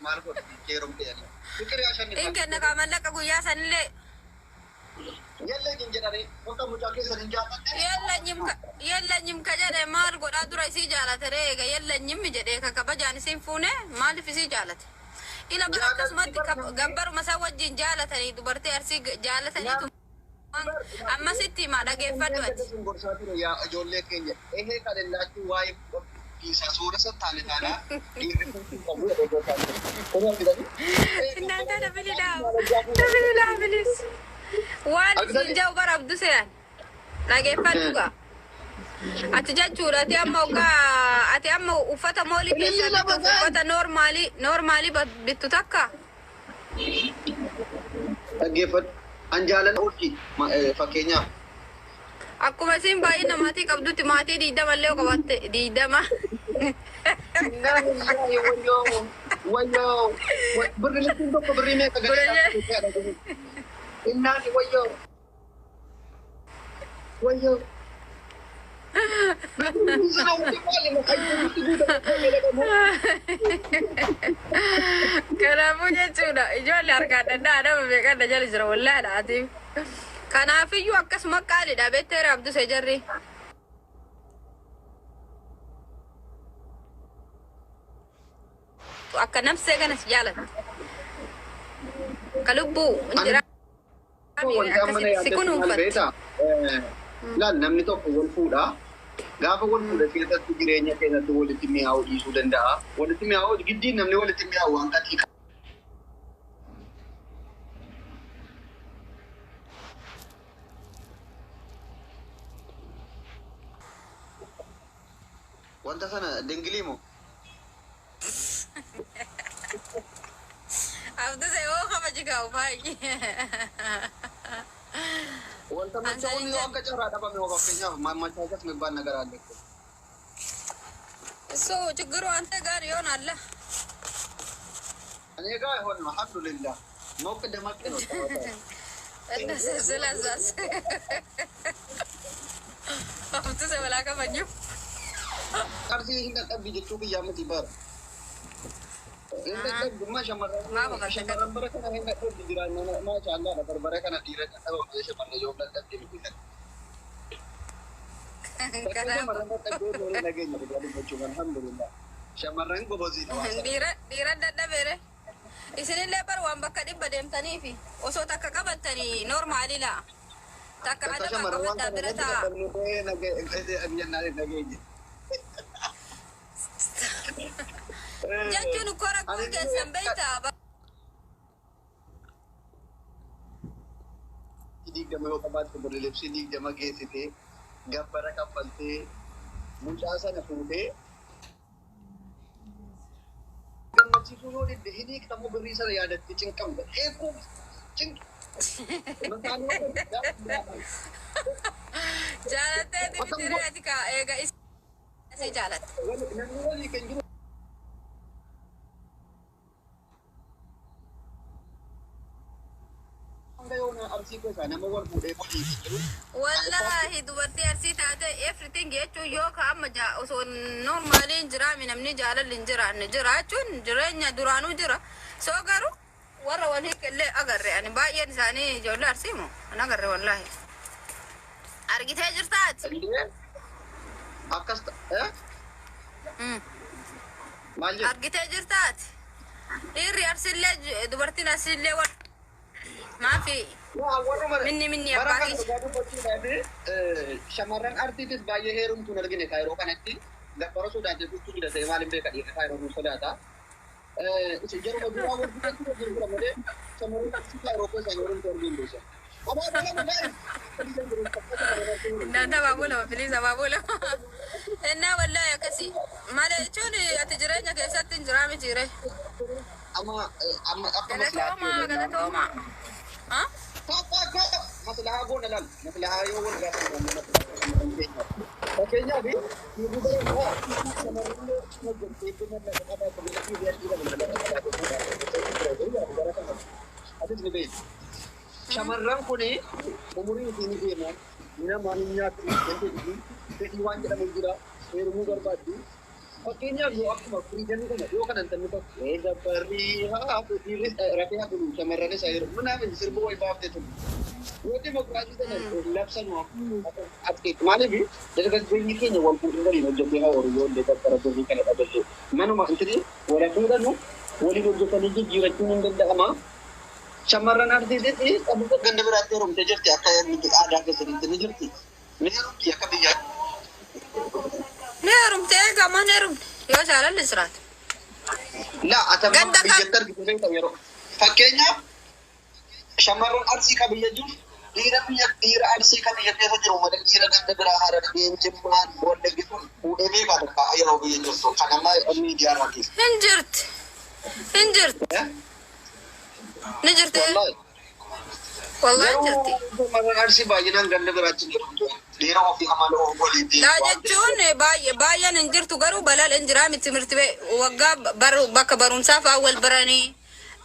Maal godhu heerumte jedhanii. Fiqir yaashannifaal. In kenna kaa mallaqa guyyaa sanillee. Yellenyim jedhanii bakka mucaa keessan hin jaalladhe. Yellenyim ka yellenyim ka jedhe maal godhaa dura isii jaalate ree eega yellenyim jedhee ka kabajaan isiin fuune maaliif isii jaalate ila bar Jaalalli akkasumatti bar kab namni gabbaruma isaa wajjin jaalatanii dubartii arsii jaalataniitu namni amma sitti himaa dhageeffadhu Inni ati. sin gorsaa ture yaa ijoollee keenya ehee kadellaachuu waa'ee dhiisaa sooressa taane taanaa dhiirri kun hin qabu jedhee gorsaa ture. Kun argitanii? እናንተ ደብል ደብል ላብሊስ waan isin Argitanii? jau bara abduseen dhageeffadhu gaa ati jechuudha ati amma hoggaa ati amma uffata moolii Ililli keessaa lama bituuf gaa'e. uffata noormaalii noormaalii bittu takka Dhaggeeffadhu. An jaalala hojii fakkeenyaaf akkuma isin baay'ina maatii qabdutti maatii 20 illee yoo qabaatte 20. Innaa lillahi wayyoo wayyoo birri lukkuun tokko birrii meeqa galee Guranye. Innaan wayyoo wayyoo. Kanaafuu jechuudha ijoollee harkaan danda'a nama meeqan na jala jira wallaahi dhaatiif. Kanaafiyyuu akkasuma qaaliidha beekteera Abdusee jarri. Akka nafsee kanas jaalatti. Ka lubbuu hin jira Wanti amma na akkasitti si yaaddeessu maal kunuunfatti. beektaa? Laal namni tokko wal fuudha. Gaafa wal fuudha keessatti jireenya keessatti walitti mi'aawuu dhiisuu danda'a. Walitti mi'aawuu giddiin namni walitti mi'aawu waan qaxii Wanta sana dingilii moo? Abdusee hoo kabaji kaa'u baay'ee. Wanta machaa'uun yoo akka carraa dhabame hoo fakkeenyaaf machaa'as የሚባል ነገር አለ እኮ። እሱ ችግሩ አንተ ጋር ይሆናል። እኔ ጋር አይሆንም። አልሐምዱሊላህ ሞቅ ደመቅ ነው ጨዋታው። ስለዛስ Abdusee balaa kabaju. Arsii hin dadhabbi jechuu biyyaa miti bara. Hin dadhabbi shamarran Maa baqatte shamarran bara kana hin dadhabbi jiraan maasha Allah dha bara kana dhiira dadhaba malee shamarran yoo dadhabde miti kan. Takka Kanaafuu shamarran dadhabdee loonii nageenya dhugaa dubbachuuf alhamdulillah. Shamarran goboziidha waan sana. dhiira dhiira dadhabeere. Isinillee bar waan bakka dhibba deemtaniifi osoo takka qabattanii noormaali laa. Takka Takka adabaa shamarran waan qabattaa kana bira irratti taa'a. dadhabnee jennaan hin dhageenye. Jechuun kora kun Ani keessan beektaa 20 yoo qabaatte birri libsii 20 geessitee gabbara kaffaltee mucaa sana fuutee gammachiisuu yoo didde hin hiiktamu birrii sana yaadattee cinqamta. Eeguuf cinq. Jaalattee dibitiree ati kaa eega isii jaalatte. Namni walii kan jiru hanga yoona arsii keessaa nama wal fuudhee walii kan jiru. Wallaahi dubartii arsii taate everything jechuun yoo ka amma osoo normaaliin jiraami namni jaalalli hin jiraanne jiraachuun jireenya duraanuu jira. Soo garuu warra wal hiikellee agarre ani baay'een isaanii ijoollee arsii moo an agarre wallaahi. Argitee jirtaa ati? Indee akkas ta'e maal jedhu? Argitee jirtaa ati? Dhiirri arsiillee dubartiin arsiillee wal maafi Warruma minni minni bara abbaa kana kiyya. dhugaa dubbachuudhaaf shamarran artiitis baay'ee heerumtuun argine kaayiroo kanatti gabbara sodaatee gochuu dida ta'e maal hin beeka dhiirri kaayiroo nu sodaata. Isin jaruma duraa wal fudhachuu wajjin jira malee shamarran arsii kaayiroo keessaa heerumtuu arginu beesa. Abaa lama gaarii. እናንተ abaaboo lama filiis abaaboo lama innaa wallaahi akkasi malee jechuun ati jireenya keessatti hin jiraa miti ree Amma amma akka maslahaatti galatoomaa yoo ilaalle. galatoomaa ah Maslahaa goona laal maslahaa yoo wal gaafatan fakkeenyaaf dhiirri bara shamarran hojjettee mallaqa qabaatu biyya dhiira mallaqa qabaatu bara kana atis ni beektu. Shamarran kun umurii isiin deeman nama hin nyaatu fedhii waan jedhamu jira heerumuu barbaaddu. Fakkeenyaaf yoo akkuma freedomii kana yoo kanan namni tokko ee gabbarrii haa dhiirris rafee haa bulu shamarranis haa yeroo minaamin sirba wayi baaftee tun. Yoo dimokiraasii sana labsanu ati maaliif dargaggoonni keenya wal fuudhuu waliin hojjetee haa horu yoo illee gabbara birrii kana dhaballee manuma intini wal fuudhanu waliin hojjetanii jijjiirachuun hin danda'ama. Shamarran artiitti qabu ganda biraatti heerumtee jirti akka aadaa keessanitti ni jirti. Ni heerumti akka biyyaatti. Ni heerumte egaa maan heerumte yoo jaalalli jiraate. La atamma Ganda kam? Biyyatti argitu beekta yeroo. Fakkeenyaaf shamarran Arsii kan biyya jiru dhiira biyya dhiira Arsii kan biyya keessa jiru malee dhiira ganda biraa Harargeen Jimmaan Wallaggi kun fuudhee beekaa takka yeroo biyya jirtu kan amma miidiyaa irratti. Hin jirti. Hin jirti. Ni jirti. Wallaahi. Wallahi hin jirti. Garuu shamarran Arsii baay'inaan ganda biraatti jiru. Dhiira ofii amala of waliin Laa jechuun baay'ee baay'een hin jirtu garuu balaan hin jiraa miti timirti waggaa bakka barumsaa fa'aa wal baranii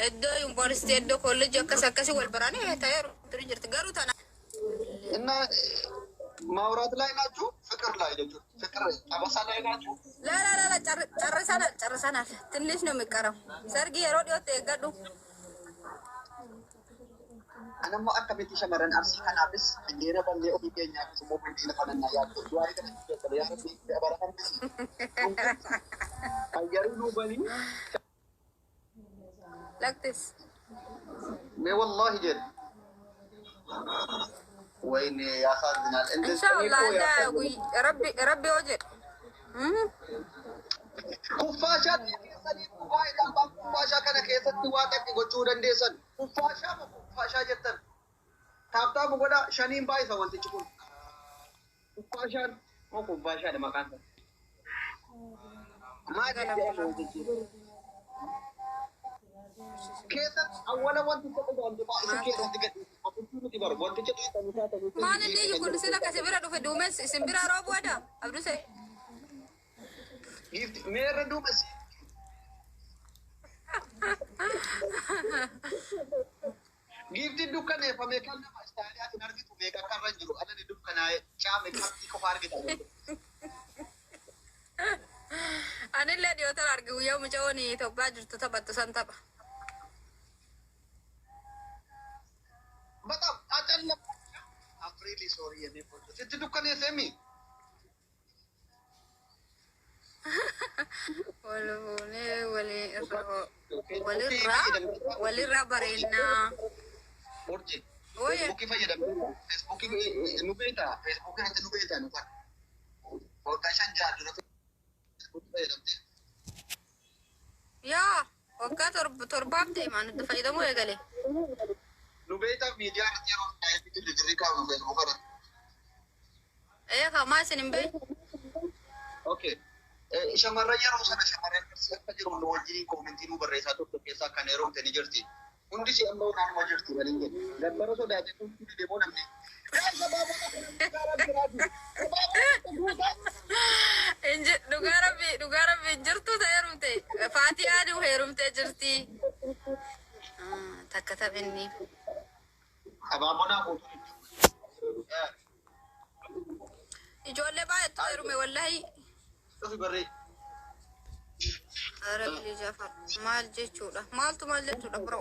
iddoo yuunivarsiitii iddoo kolleejjii akkas akkasii wal baranii ta'ee ni jirti garuu tana. እና ማውራት ላይ ናችሁ፣ ፍቅር ላይ ናችሁ፣ ፍቅር ጠበሳ ላይ ናችሁ። ላላላላ ጨርሰናል ጨርሰናል። ትንሽ ነው የሚቀረው። Sargi yeroo dhiyootti eeggadhu. Anammoo akkamitti shamarran Arsii kanaafis biddeena ballee ofii keenyaafis immoo biddeena banannaa yaaddu. Waa'ee kana jalqabe yaa Rabbi bara hambisi. Ayyarii nuu banii Laktis. Mee wallahi jedhe. ወይኔ ያሳዝናል። እንደዚህ ኢንሻአላህ እኮ እንደ ያሳዝናል። Rabbi Rabbi yoo jedhe. Kuffaashaa biyya keessanii dhugaa hidhaan kuffaashaa kana keessatti waa takki gochuu dandeessan. Kuffaashaa moo kuffaashaa jettan? Tap tap godhaa shaniin baay'isa wantichi kun. Kuffaashaan moo kuffaashaadha maqaan isaa? Maal jedhama wantichi? Keessatti awwala wanticha dhugaan dhugaa isin keessatti gadi miti baru wanticha dhiisanii kaatanii. Maal inni kun sila kasi bira dhufe duumessi isin bira roobu ada Abduse. Giifti meerra duumessi. Giiftiin dukkaneeffame kan nama istaayilii ati hin argitu meeqa akka irra hin jiru alani dukkanaa'e caame qabxii qofa argita. Anillee dhiyootan arge guyyaa mucaa'oon Itoophiyaa jirtu taphattu san tapha. በጣም አጨለም። I'm really sorry የኔ ቆንጆ sitti dukkaneessemi. Wal fuunee walirraa walirraa bareennaa. Urji. Oye. Feesbuukii fayyadamtee Feesbuukii nu beektaa Feesbuukii irratti nu beektaa nu kan. Waggaa 5 6 dura Feesbuukii fayyadamtee. Yaa waggaa 7 torbaaf deemaa nuti fayyadamuu eegale. Nu beektaa miidiyaa irratti yeroo daa'imni jirri kaa'u Feesbuuk irratti. Ee kamaa isin hin beeku. Okay. Shamarran yeroo sana shamarran akka jiru nu wajjin commentii nu barreessaa turte keessaa kan heerumte ni jirti. Hundi si amma naannoo jirti waliin jedhu. Gabbara sodaatee kun deemoo namni. Dhugaa Rabbi dhugaa Rabbi hin jirtu ta heerumte. Faatii Aduu heerumtee jirti. Takka taphinni. Abaabonaa guutuu. Ijoollee baay'eetu heerume wallahi. Dhufi barree. Rabbi Jafar maal jechuudha? Maaltu maal jechuudha bro?